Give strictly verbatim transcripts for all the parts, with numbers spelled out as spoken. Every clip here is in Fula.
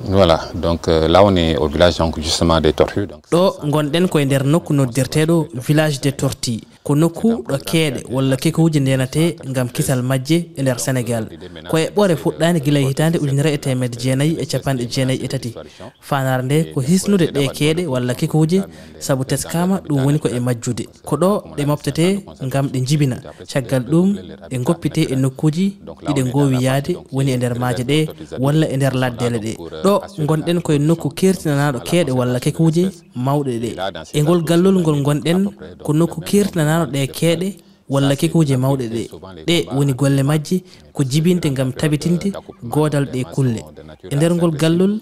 Voilà, donc euh, là on est au village donc justement des tortues. Donc, ɗo ngonɗen koye nder nokku noddirteeɗo village de torti, ko nokku ɗo keeɗe walla kekuuji ndenatee ngam kisal majje e nder Senegal. Ko eɓɓoore fuɗɗaande gila e hitaande ujunere e teemedde jeenayi e capanɗe jeenayi e tati. Faandaare nde ko hisnude ɗe keeɗe walla kekuuje, sabu teskaama ɗum woni ko e majjude. Ko ɗo ɗe moftetee ngam ɗe njibina. Caggal ɗum, ɗe ngoppitee e nokkuuji ɗi ɗe ngoowi yahde, woni e nder maaje ɗe walla e nder laddeele ɗe. Ɗo ngonɗen ko e nokku keertinanaaɗo keeɗe walla kekuuje mawɗe ɗe. E ngol gallol ngol ngonɗen, ko nokku keertinanaaɗo ɗe keeɗe walla kekuuje mawɗe ɗe. Ɗe woni golle majje ko jibinte ngam tabitinde goodal ɗe kulle. E nder ngol gallol,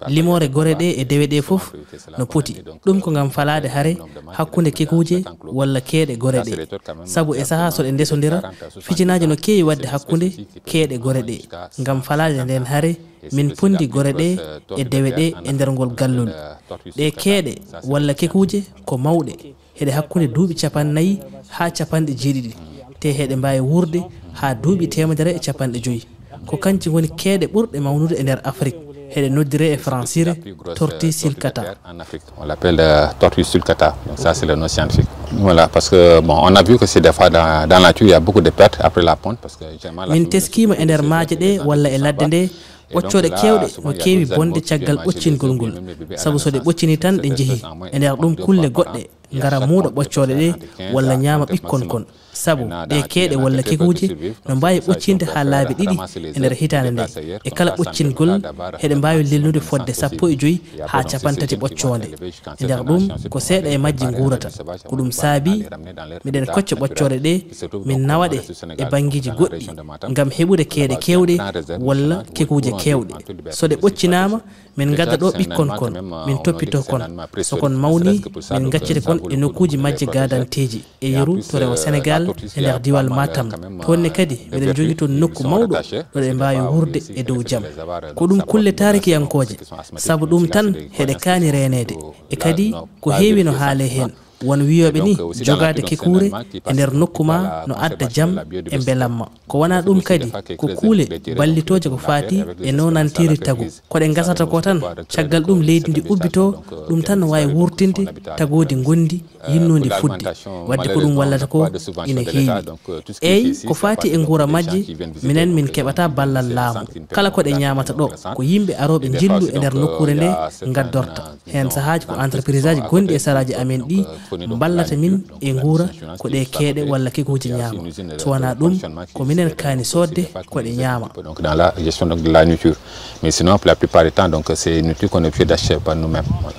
limoore gore ɗe e dewe ɗe fof no poti. Ɗum ko ngam falaade hare hakkunde kekuuje walla keeɗe gore ɗe. Sabu e sahaa so ɗe ndesondira, fitinaaji no keewi waɗde hakkunde keeɗe gore ɗe. Ngam falaade ndeen hare, min ponndi gore ɗe e dewe ɗe e nder ngol gallol. Ɗe keeɗe walla kekuuje ko mawɗe. Heɗe hakkunde duuɓi capanɗe nayi haa capanɗe jeeɗiɗi, te heɗe mbaawi wuurde haa duuɓi teemedere e capanɗe joyi. Ko kanji ngoni keeɗe ɓurɗe mawnude e nder Afrik. Heɗe noddiree e fransire tortue sulcata. En Afrique, on l'appelle euh, tortue sulcata. Donc ça, c'est le nom scientifique. Voilà, parce que bon, on a vu que c'est des fois dans, dans la nature, il y a beaucoup de pertes après la ponte. Parce que généralement, la Min teskiima e nder maaje ɗe walla e ladde nde, ɓoccooɗe keewɗe no keewi bonde caggal ɓoccingol ngol. Sabu so ɗe ɓoccini tan ɗe njehi. E nder ɗum kulle goɗɗe ngara muuɗa ɓoccooɗe ɗe walla ñaama ɓikkon kon. Sabu ɗe keeɗe walla kekuuje no mbaawi ɓoccinde haa laabi ɗiɗi e nder hitaande nde. E kala ɓoccingol, heɗe mbaawi lelnude fodde sappo e joyi haa capanɗe tati ɓoccoonde. E nder ɗum, ko seeɗa e majji nguurata. Ko ɗum saabii miɗen kocca ɓoccooɗe ɗe, min nawa ɗe e banngeeji goɗɗi ngam heɓude keeɗe keewɗe walla kekuuje keewɗe. So ɗe ɓoccinaama, min ngadda ɗo ɓikkon kon, min toppito kon. So kon mawni, min ngaccita kon e nokkuuji majje gaadanteeji e yeru to rewo Senegal e nder diwal Matam. Toon ne kadi miɗen njogii toon nokku mawɗo ɗo ɗe mbaawi wuurde e dow jam. Ko ɗum kulle taarikiyankooje, sabu ɗum tan heɗe kaani reeneede. E kadi ko heewi no haalee heen. Won wiyooɓe ni, jogaade kekuure e nder nokku ma no adda jam e mbelamma. Ko wonaa ɗum kadi, ko kuule ballitooje ko faati e noonanteeri tagu. Ko ɗe ngasata ko tan, caggal ɗum leydi ndi ubbitoo, ɗum tan no waawi wuurtinde tagoodi ngonndi yinnoondi fuɗde. Waɗde ko ɗum wallata ko ina heewi. Eey, ko faati e nguura majje, minen min keɓata ballal laamu. Kala ko ɗe ñaamata ɗo, ko yimɓe arooɓe njillu e nder nokkuure nde ngaddorta. Heen sahaaji ko entreprise aji gonɗi e saraaji amen ɗi mballata min e nguura ko ɗe keeɗe walla kekuuje ñaama. So wonaa ɗum, ko minen kaani soodde ko ɗe ñaama. Donc dans la gestion donc, de la nourriture. Mais sinon, pour la plupart du temps, donc, c'est une nourriture qu'on est obligé d'acheter par nous-mêmes. Voilà.